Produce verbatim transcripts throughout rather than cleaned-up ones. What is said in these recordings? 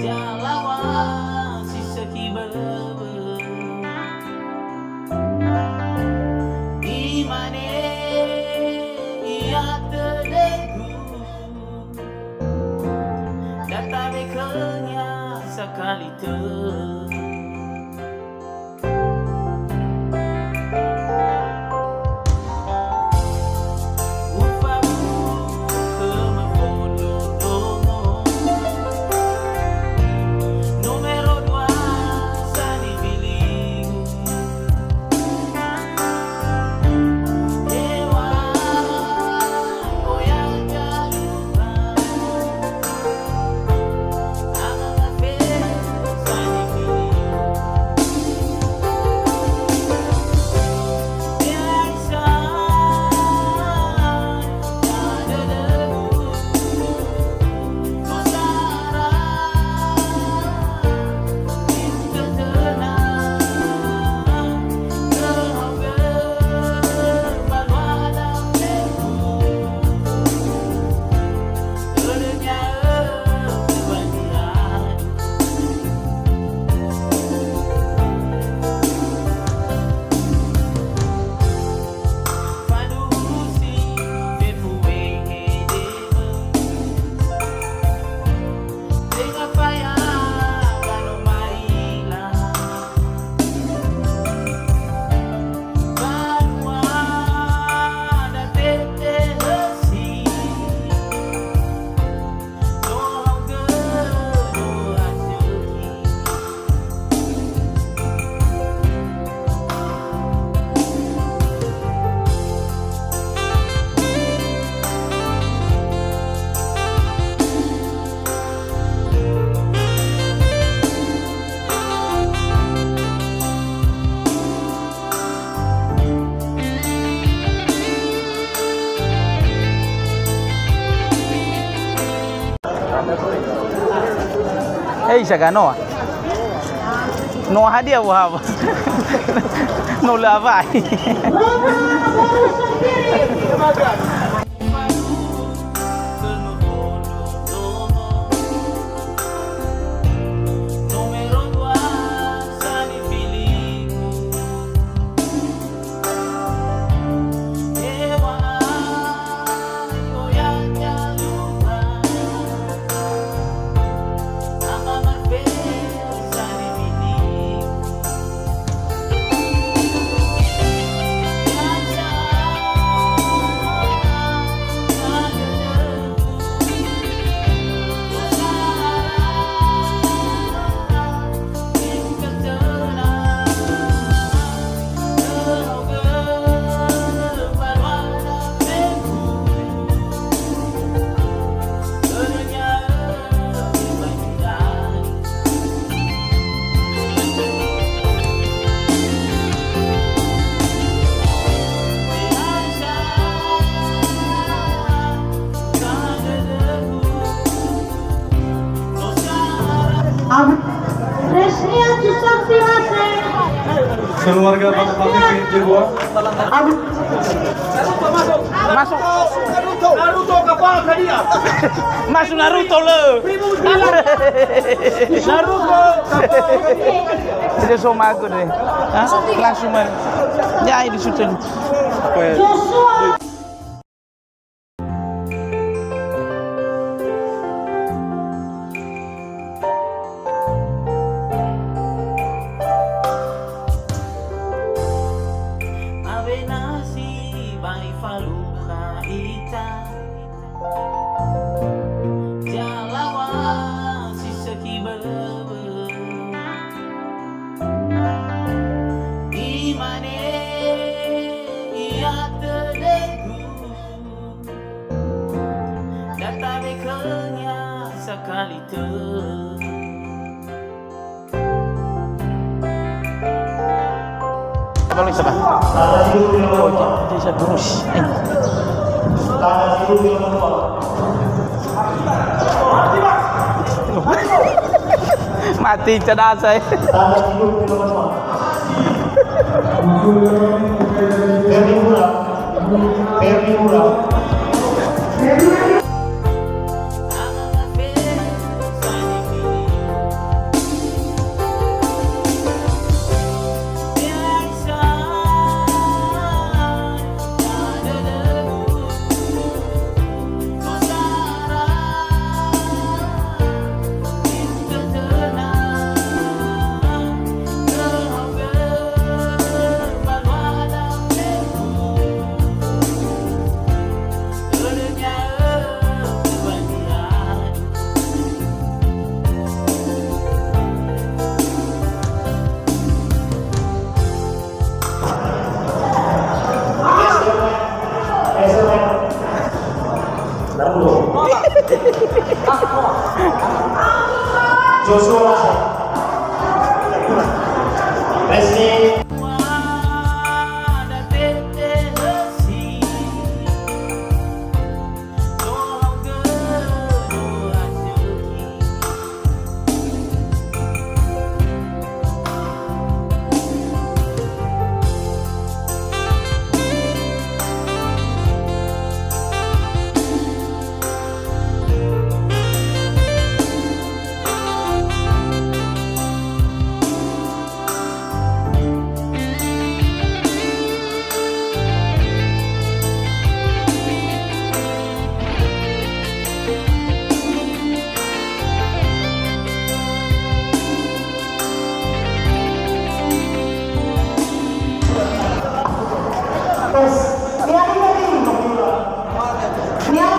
Zalawa si sökhi böwö. Imane ia tödögu, da tabe khönia sakali tö. Hei, saganoa. No hadia wahaba? No lö awai. Keluarga Bapak Papi di Jebua. Masuk. Naruto kapal tadi ya. Masuk Naruto lö. Naruto kapal. Tidak so mago deh. Hah? Langsung main. Ya, ini syuting. Awena sibai falukha ita, zalawa si sökhi böwö. Imane ia tödögu, da tabe khönia sakali tö. Apa lu, siapa? Oh, jadi saya terus. Eh. Mati cerdas saya. Ferdi Mura. Ferdi Mura. Joshua. Reski.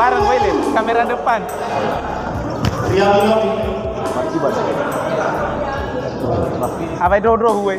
Bareng Welen, kamera depan. Awai dodo, weh.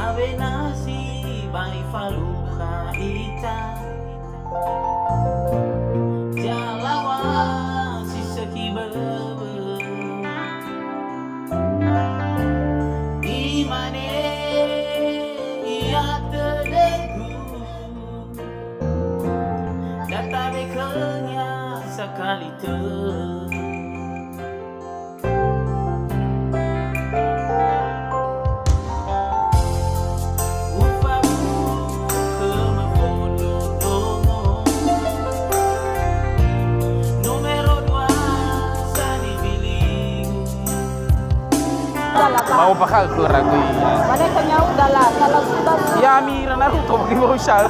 Awena sibai falukha ita. Ya'ahowu si sökhi böwö. Imane ia tödögu, da tabe khönia sakali tö. Mau bakal keluar aku ini. Mana kenyau dalam, kalau sudah. Ya, Mira Naruto bagi mau usaha.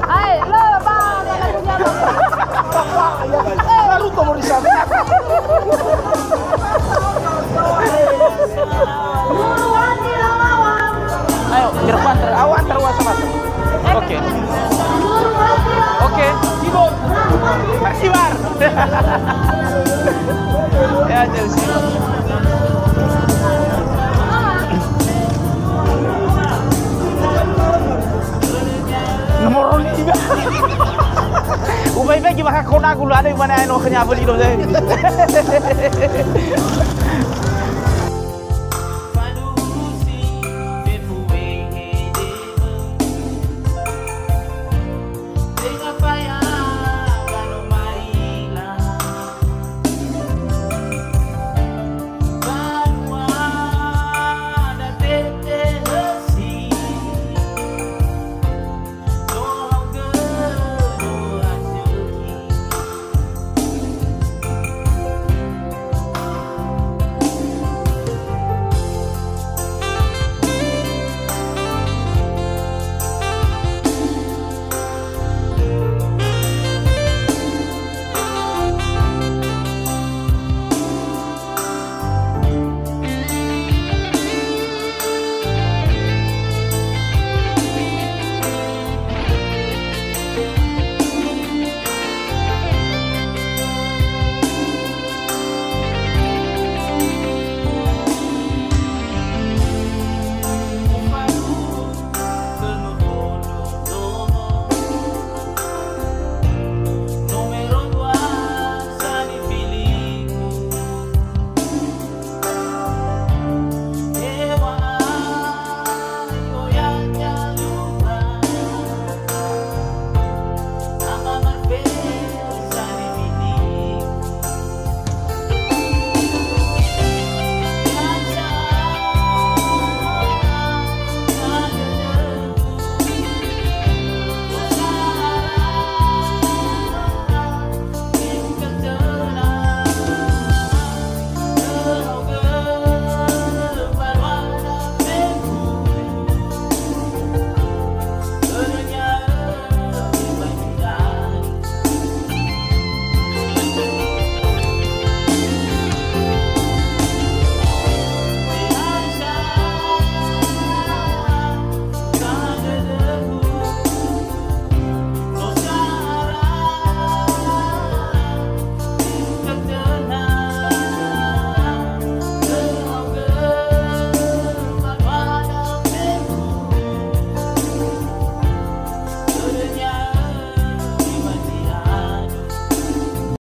Hai, lo, Bang, mana kenyau? Naruto mau di sana. Ayo, ke depan, ter-, awan terluas, Mas. Oke. Oke. Ibu. Mas Iwan. Ya, Chelsea. Nomor lima. Ubai-bai gimana kona gula ada mana eno kenya beli dong saya.